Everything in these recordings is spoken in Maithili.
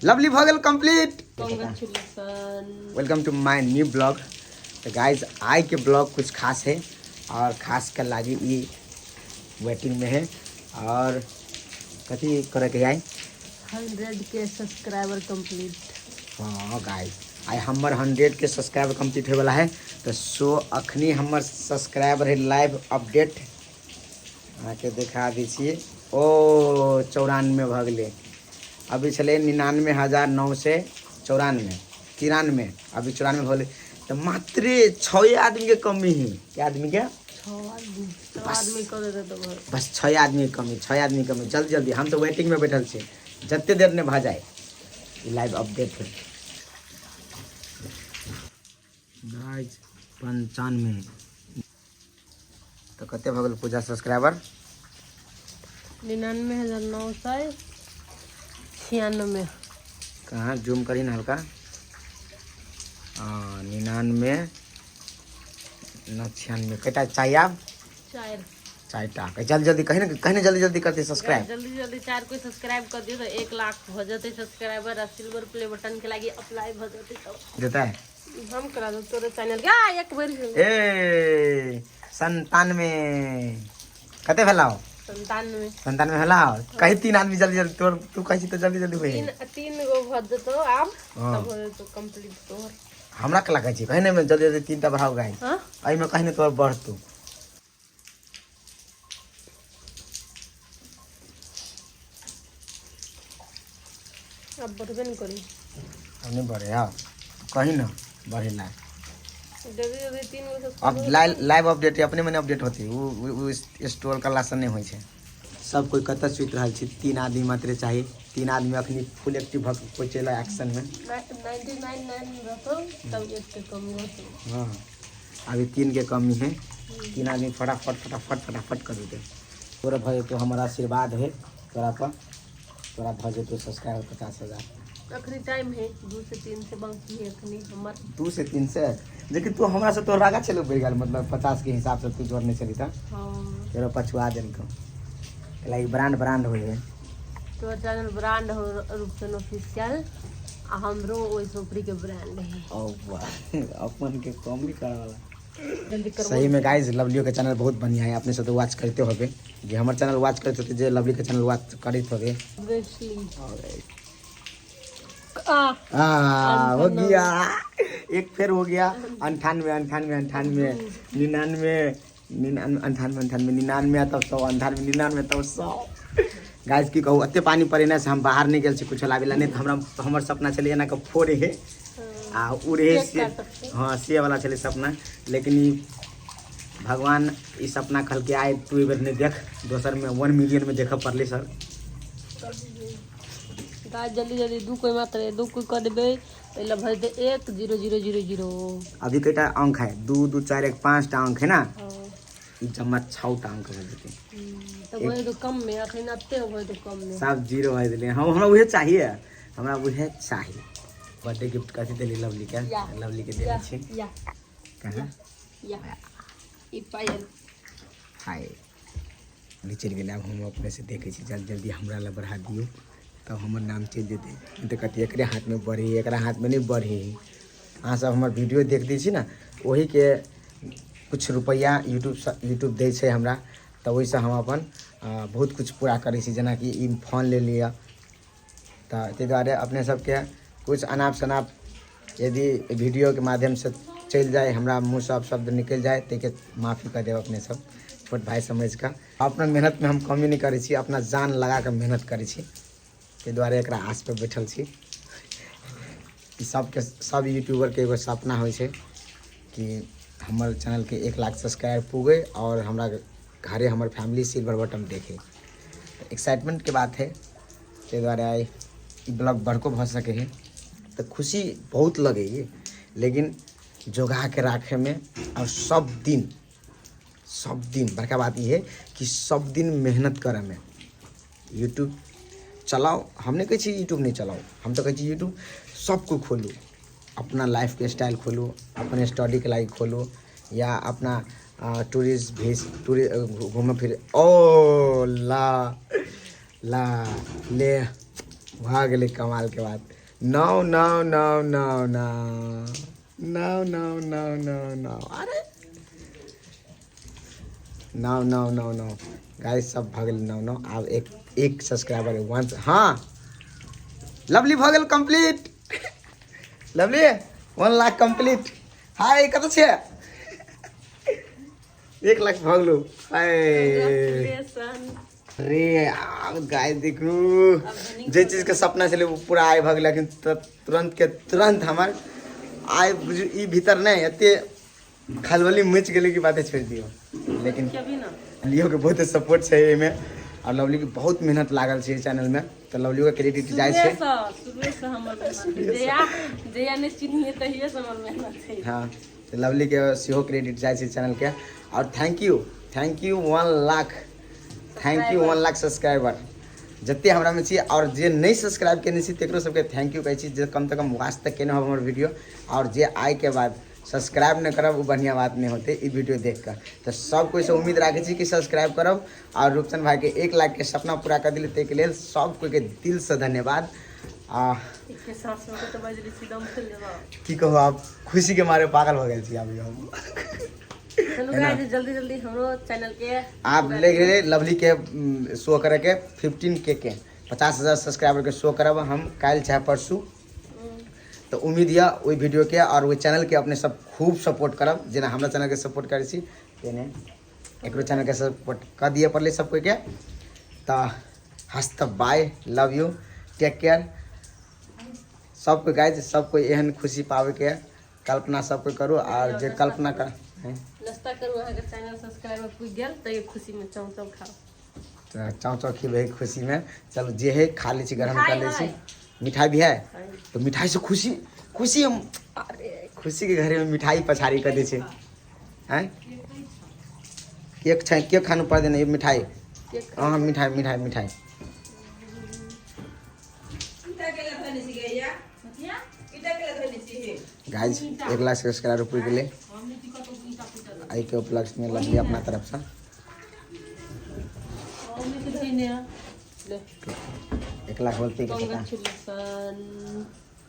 लवली भऽ गेल complete. Congratulation. Welcome to my new blog. तऽ गाइज I के ब्लॉग कुछ खास है और खास के लागी ई वेटिंग में है और कथी करे के आई। 100 के सब्सक्राइबर कंप्लीट। हाँ गाइज I हमर 100 के सब्सक्राइबर कंप्लीट होय वाला है। तऽ सो अखनी हमर सब्सक्राइबर है लाइव अपडेट अहाँके देखा दै छी। ओ 94 भऽ गेलै। अभी छलै 99,994 93, अभी 94 भऽ गेलै। तऽ मात्रे 6 आदमीके कमी है। के आदमीके? 6 आदमी। 6 आदमी कऽ देतै तऽ भऽ। बस 6 आदमीके कमी, 6 आदमीके कमी। जल्दी जल्दी, हम तऽ वेटिंगमे बैठल छी, जते देर नहि भऽ जाए ई लाइव अपडेट है। गाइस 95। तऽ कते भऽ गेल पूजा सब्सक्राइबर? 99,996। कहाँ जूम करी ना हल्का। हाँ, 99 न 96। कटा चाहिए आप? 4। 4टा। कही जल्दी जल्दी, कहीं ना कहीं ना जल्दी जल्दी करते सब्सक्राइब। जल्दी जल्दी 4 कोई सब्सक्राइब कर दियो तो 1 लाख हो जते सब्सक्राइबर आ सिल्वर प्ले बटन के लागी अप्लाई हो जते तो देता है। हम करा दो तोरे चैनल के। आ, एक बेर ए 97 कते भेलाओ? 97। 97 भेलाओ। कही 3 आदमी जल्दी जल्दी तोर, तू कहै छी तो जल्दी जल्दी होई। 3 गो भ जतो आब। हाँ। तब हो जतो कंप्लीट तोहर। हमरा कला कहै छी कहीं नहीं में जल्दी जल्दी 3टा बढ़ाओ गाइस। हाँ? एहि में कहीं नहीं तोर बढ़तू। अब बढ़बे नहीं करी। अब नहीं बढ़े, हाँ। कहीं ना बढ़ेला। जल्दी जल्दी 3 गो अब लाइव अपडेट अपने मने अपडेट होती। उ स्टोर का लासन नहीं होई छे। सब कोई कतऽ सुति रहल छी? 3 आदमी मात्र चाही। 3 आदमी अखनी फुल एक्टिव भऽ कऽ कोइ चलि एक्शन में। 99.9 रहतौ तब एक के कमी रहतौ। हाँ, अभी 3 के कमी है। 3 आदमी फटाफट फटाफट फटाफट कर देते। तोरा भऽ जेतौ, हमर आशीर्वाद है तोरा पर, तोरा भऽ जेतौ सब्सक्राइबर 50,000। अखनी टाइम है 2 से 3 से बाकी है अखनी हमर। 2 से 3 से, लेकिन तू हमरा से तोहर आगा चलू बढ़ि गेल, मतलब 50 के हिसाब से तू जोड़ने चली तऽ। हाँ। तोरा पछुआ देलकौ। लाइक ब्रांड ब्रांड होइ है। तोहर चैनल ब्रांड हो रूपचन ऑफिशियल, आ हमरो ओहि से ऊपरी के ब्रांड है। ओ वाह, अपन के कमी करे वाला। जल्दी करबो। सही में गाइस लवलियो के चैनल बहुत बढ़िया है, अपने सब तो वॉच करते होबे। जे हमर चैनल वॉच करते होते, जे लवली के चैनल वॉच करैत होबे। ऑब्वियसली। आ, हो गया एक फिर हो गया 98 98 98 99 99 98 98 99 तब 100 98 99 तब 100। गाइस की कहू, एते पानी पड़े से हम बाहर नहीं गेल छी कुछो लाबे ला, नहीं तो हमर सपना छलै एना के फोड़े हे आ उड़े केक से। काटब से। हाँ, से वाला छलै सपना, लेकिन ई भगवान ई सपना कहलकै आइ तू एहि बेर नहीं देख, दोसर में 1 मिलियन में देखऽ पड़लै सर। गाइस जल्दी जल्दी 2 कोई मात्र 2 कोई कऽ देबै तऽ एहि लए भऽ जेतै 1 0 0 0 0। अभी कईटा अंक है? 2 2 4 1 5टा अंक है ना? हाँ। ई जमा 6टा अंक भऽ जेतै। तऽ भऽ जेतौ कम में, अखन एते भऽ जेतौ कम में। साफ 0 भऽ गेलै। हमरा उहे चाहिए, हमरा उहे चाहिए। बर्थडे गिफ्ट कथी देली लवली के? या। लवली के देने छी। या। कहाँ? या। ई पायल। हाय। अभी चलि गेलै। आब हम अपने से देखै छी, जल्दी जल्दी हमरा लए बढ़ा दियौ तब हमर नाम चलि जेतै। नहि तऽ कथी एकरे हाथमे बढ़ी, एकरा हाथमे नहि बढ़ी। अहाँ सब हमर वीडियो देख दै छी ने, ओहीके कुछ रुपैआ यूट्यूब दै छै हमरा, तऽ ओहिसँ हम अपन बहुत कुछ पूरा करै छी। जेनाकि ई फोन ले लिअ, तऽ ताहि दुआरे अपने सबके कुछ अनाप शनाप यदि वीडियोके माध्यमसँ चलि जाय, हमरा मुँहसँ अपशब्द निकलि जाय, ताहिके माफी कऽ देब अपने सब, छोट भाय समझि कऽ। अपना मेहनतमे हम कमी नहि करै छी, अपना जान लगा कऽ मेहनत करै छी, ताहि दुआरे एकरा आस पर बैठल छी। ई सबके सब यूट्यूबरके एगो सपना होइ छै कि हमर चैनलके 1 लाख सब्सक्राइबर पुगै और हमरा घरे हमर फैमिली सिल्वर बटन देखे। तऽ एक्साइटमेंटके बात है, ताहि दुआरे आइ ई ब्लॉग बड़को भऽ सकै है। तऽ खुशी बहुत लगैए, लेकिन जोगा के राखैमे और सब दिन बड़का बात ई है कि सब दिन मेहनत करैमे। यूट्यूब चलाओ, हम नहि कहै छी यूट्यूब नहि चलाओ, हम तऽ कहै छी यूट्यूब सबको खोलू, अपना लाइफके स्टाइल खोलू, अपन स्टडीके लागि खोलू, या अपना टूरिस्ट भेज टूरि घूमे फिरे। ओ ला ला ले भऽ गेलै कमाल के बात। 9 9 9 9 9 9 9 9 9 9, अरे 9 9 9 9 गाइस सब भऽ गेलै 9 9। आब एक एक सब्सक्राइबर वन। हाँ लवली भऽ गेल complete. Lovely 1 lakh complete. Hi कतऽ छियै? 1 लाख भऽ गेलौ। Hi congratulation. रे आब गाय देखू, जे चीजके सपना छलै ओ पूरा आइ भऽ गेलै। लेकिन तुरंत के तुरंत हमर आइ बुझू ई भीतर नहि एते खलबली मचि गेलै कि बाते छोड़ि दियौ। लेकिन लियो के बहुत सपोर्ट छै एहिमे, और लवली के बहुत मेहनत लागल छै चैनल में, तऽ लवली के क्रेडिट जाइ छै। शुरुए से हमर मेहनत, जहिया जहिया नहि चिन्हिए तहिए से हमर मेहनत छै। हाँ तऽ लवली के सेहो क्रेडिट जाइ छै चैनल के। और thank you, thank you 1 lakh, thank you 1 lakh subscriber जते हमरा में छी। और जे नहीं सब्सक्राइब केने छी तकरो सबके thank you कहै छी, जे कम से कम वाच तक केने हो हमर वीडियो। और जे आइ के बाद सब्सक्राइब नहीं करब वो बढ़िया बात नहीं होते ई वीडियो देख कर। तो सब कोई से उम्मीद राखे छी कि सब्सक्राइब करब और रूपचंद भाई के 1 लाख के सपना पूरा कर दिले, ताहिके लेल सब कोई के दिल से धन्यवाद। आ एके सांस में तो बजली छी दम फूल जेबा। की कहू, आप खुशी के मारे पागल हो गेल छी अभी हम। चलू गाइस जल्दी जल्दी हमरो चैनल के आप ले गेलै लवली के शो करे के 15K के 50,000 सब्सक्राइबर के शो करब हम काल्हि चाहे परसू। तो उम्मीद यऽ ओहि वीडियो के और ओहि चैनल के अपने सब खूब सपोर्ट करब, जेना हमरा चैनल के सपोर्ट करै छी तेने एकरो चैनल के सपोर्ट कऽ दिअ पड़लै सब कोई के। तऽ हस्त बाय, लव you, take care सब कोई गाइज। सब कोई एहन खुशी पाबैके कल्पना सब कोई करू और जे कल्पना कर नाश्ता करू। अहाँके चैनल सब्सक्राइबर पुगि गेल तऽ खुशी में चाउ चाउ खाउ। तऽ चाउ चाउ खिबै खुशी में। चलू जे है खा लै छी, ग्रहण कर लै छी। मिठाई भी है तो मिठाई से खुशी खुशी हम, अरे खुशी के घरे में मिठाई पछाड़ी कर दै छै। हैं केक छै, केक खानु पड़ देने मिठाई। हाँ मिठाई मिठाई मिठाई। गाइज 1 लाख सब्सक्राइबर पुरि गेलै एहिके उपलक्ष्य में लवली अपना तरफ से 1 लाख बोलते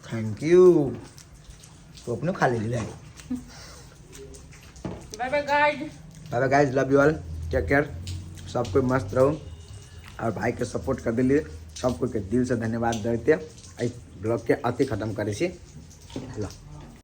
thank you. तो अपने खा ले भाई। Bye bye guys. Bye bye guys, love you all, take care. सब कोई मस्त रहो और भाई के सपोर्ट कर दिलिए सब कोई के दिल से धन्यवाद दैते एहि ब्लॉग के अति खत्म करै छी। ल।